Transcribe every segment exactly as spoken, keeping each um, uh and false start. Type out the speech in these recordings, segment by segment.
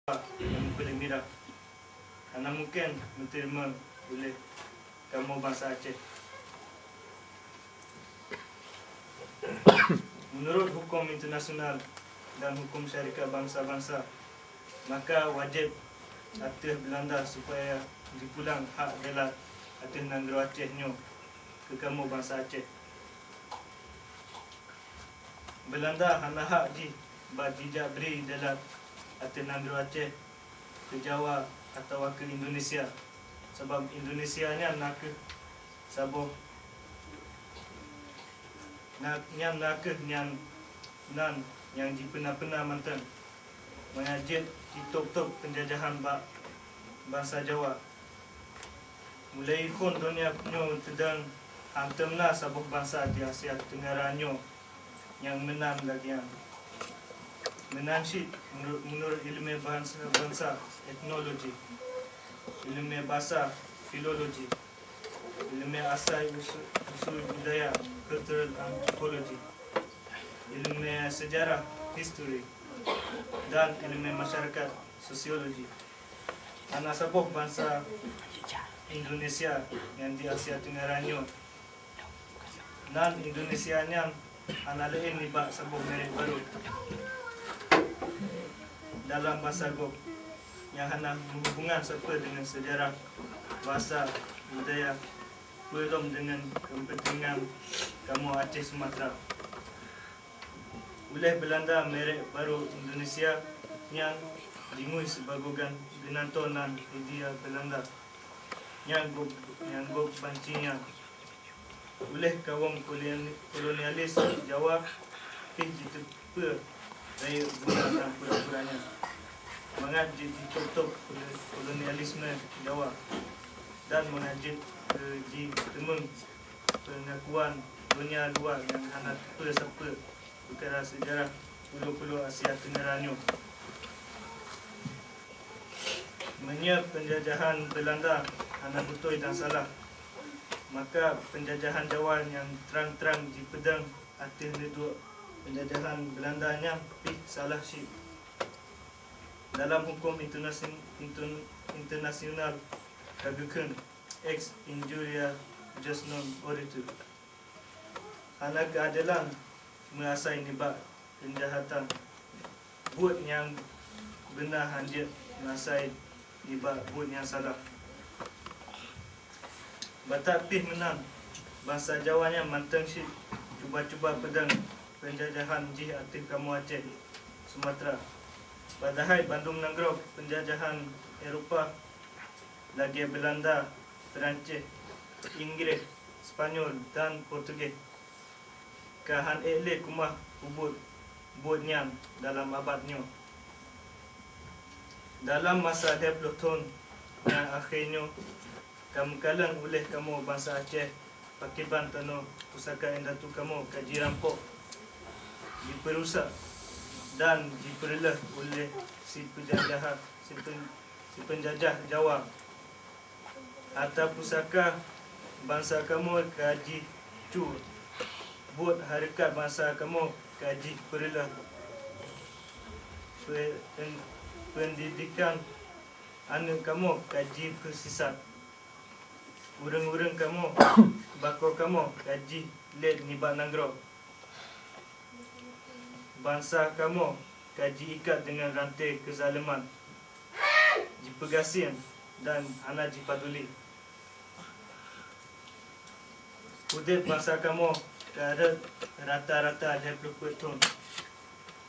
nyang meukulit mirah hana mungken meuteurimong uleh kamoe bansa Aceh. Meunurot huköm internasional dan huköm syarikat bansa-bansa, maka wajéb ateueh Beulanda supaya jipulang hak dalat ateueh nanggroe Aceh nyoe keu kamoe bansa Aceh. Beulanda hana hak jih bak jijak bri dalat ateueh nanggroe Aceh keu Jawa atawa keu Indonesia, sabab Indonesia nyan nakeuh saboh na, nyan nakeuh nyan nan nyang jipeuna-peuna mantong mangat jeuet jitôb-tôb peunjajahan bak bansa Jawa. Mulai phon donya nyoe teudong hántom na saboh bansa di Asia Tenggara nyoe nyang meunan lagée nyan. Meunan cit meunurot, meunurot iéleumé bansa-bansa, etnologi, iéleumé basa, filologi, iéleumé asai usu-, usul budaya, cultural anthropology, iéleumé seujarah, history, dan iéleumé masyarakat, sosiologi. Hana saboh bansa Indonesia nyang di Asia Tenggara nyoe. Nan Indonesia nyan hana laén nibak saboh merek barô dalam basa gob nyang hana meuhubongan sapeue deungon seujarah, basa, budaya, peue lom deungon keupeuntengan kamoe Aceh Sumatra. Uleh Beulanda merek barô Indonesia nyan jingui sibagoe gan-, geunantoe nan Hindia Beulanda nyang gob, nyang gob banci nyan. Uleh kawöm koloni-, kolonialis Jawa pih jiteupeue rayeuk guna dan pura-pura nyan mangat jeuet jitôb-tôb kolo-, kolonialisme Jawa dan mangat jeuet keu jiteumeung peungakuan donya luwa nyang hana peue sapeue peukara seujarah pulo-pulo Asia Tenggara nyoe. Meunyoe peunjajahan Beulanda hana beutôi dan salah, maka peunjajahan Jawa nyang trang-trang jipeudong ateueh neuduek peunjajahan Beulanda nyan pih salah cit. Dalam huköm internasi-, intern-, internasional ka geukheun, ex injuria jus non oritur. Hana keuadelan meuasai nibak keujahatan. Buet nyang beuna hanjeuet meuasai nibak buet nyang salah. Batat pih meunan, bansa Jawa nyan mantong cit cuba-cuba peudong peunjajahan jih ateueh kamoe Aceh, Sumatra. Padahai bandum nanggroe peunjajahan Eropa lagée Beulanda, Peuranséh, Inggréh, Spanyol, dan Portugéh ka han ék lé keumah peubuet buet nyan dalam abad nyoe. Dalam masa lhée ploh thon nyang akhé nyoe, ka meukalon uleh kamoe bansa Aceh pakriban tanoh pusaka indatu kamoe ka jirampok, jipeurusak, dan jipeureuloh uleh si peunjajah, si peun-, si peunjajah Jawa. Hareuta pusaka bansa kamoe ka jicu, buet hareukat bansa kamoe ka jipeureuloh, pe-, pen-, peundidikan aneuëk kamoe ka jipeusisat, ureuëng-ureuëng kamoe, bakoe kamoe ka jilét nibak nanggroe. Bansa kamoe ka jiikat deungon ranté keuzaleman, jipeugasien dan hana jipaduli. Udeb bansa kamoe ka rhot rata-rata lhée ploh peuet thon.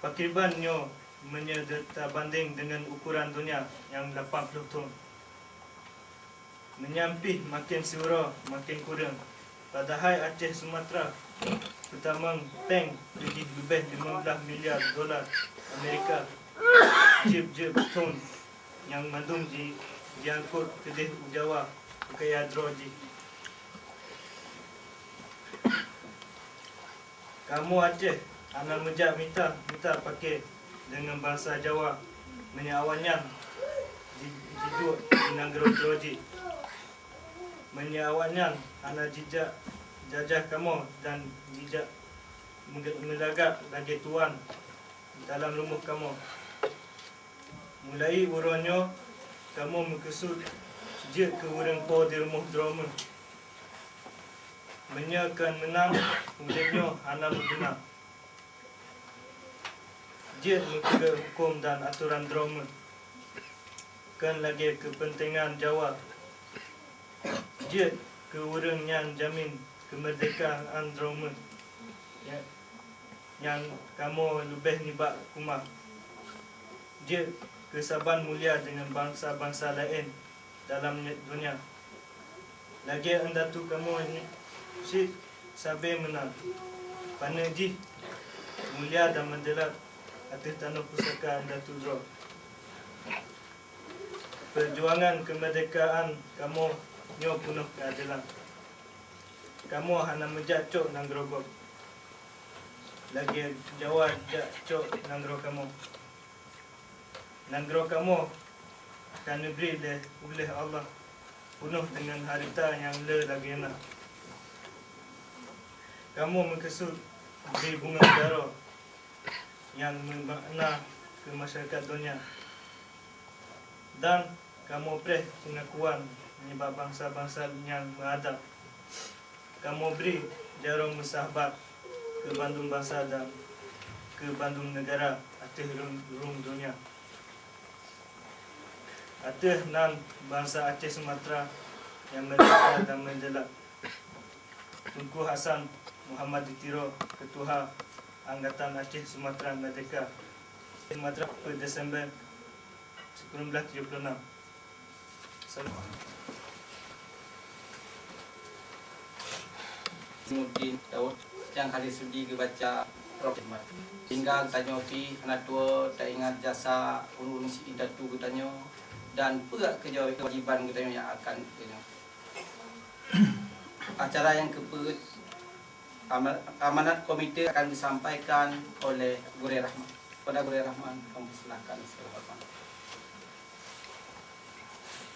Pakriban nyoe meunyoe tabandeng deungon ukoran donya nyang lapan ploh thon. Meunyan pih maken siuroe maken kureueng. Padahai Aceh Sumatra peutamong péng keudeh leubeh limong blaih miliar dola Amerika jeueb-jeueb thon nyang mandum ji-, jiangkot keudeh u Jawa peukaya droe jih. Kamoe Aceh hana meujak mita-mita paké deungon bansa Jawa meunyoe awaknyan ji-, jiduek di nanggroe droe jih. Meunyoe awaknyan hana jijak jajah kamoe dan jijak meuge-, meulagak lagée tuwan dalam rumoh kamoe. Mulai uroe nyoe kamoe meukeusut jeuet keu ureuëng po di rumoh droe meuh. Meunyoe kon meunang, udeb nyoe hana meukeuna. Jeuet meukeugét huköm dan atoran droe meuh, kon lagée keupeuntengan Jawa. Jeuet keu ureuëng nyang jamin keumeurdekaan droe meuh, nyang kamoe leubeh nibak kuman. Jeuet keu saban mulia deungon bansa-bansa laén dalam donya. Lagée indatu kamoe cit sabe meunan, paneuk jih mulia dan meudeulat ateueh tanoh pusaka indatu droe. Peujuangan keumeurdekaan kamoe nyoe peunoh keuadelan. Kamoe hana meujak cok nanggroe gob, lagée Jawa jak cok nanggroe kamoe. Nanggroe kamoe ka neubri lé uleh Allah peunoh deungon hareuta nyang le lagée na. Kamoe meukeusut bri bungoh jaroe nyang meumakna keu masyarakat donya, dan kamoe preh peungakuan nibak bansa-bansa nyang meuadab. Kamoe bri jaroe meusahabat keu bandum bansa dan keu bandum neugara ateueh rhueng, rhueng donya. Ateueh nan bansa Aceh Sumatra nyang meurdehka dan meudeulat. Teungku Hasan Muhammad di Tiro, Keutuha Angkatan Aceh Sumatra Meurdehka, Sumatra, Desember seribu sembilan ratus tujuh puluh enam. Nurdin Daud nyang ka lheueh sudi geubaca Rob Hikmat. Sehingga geutanyoe pih hana tuwoe taingat jasa ureuëng-ureuëng siindatu geutanyoe dan peue keujaweuban geutanyoe nyang akan geutanyoe. Acara nyang keupeuet, ama-, amanat komite akan disampaikan oleh Gurée Rahman. Kepada Gurée Rahman, kami persilakan, silakan.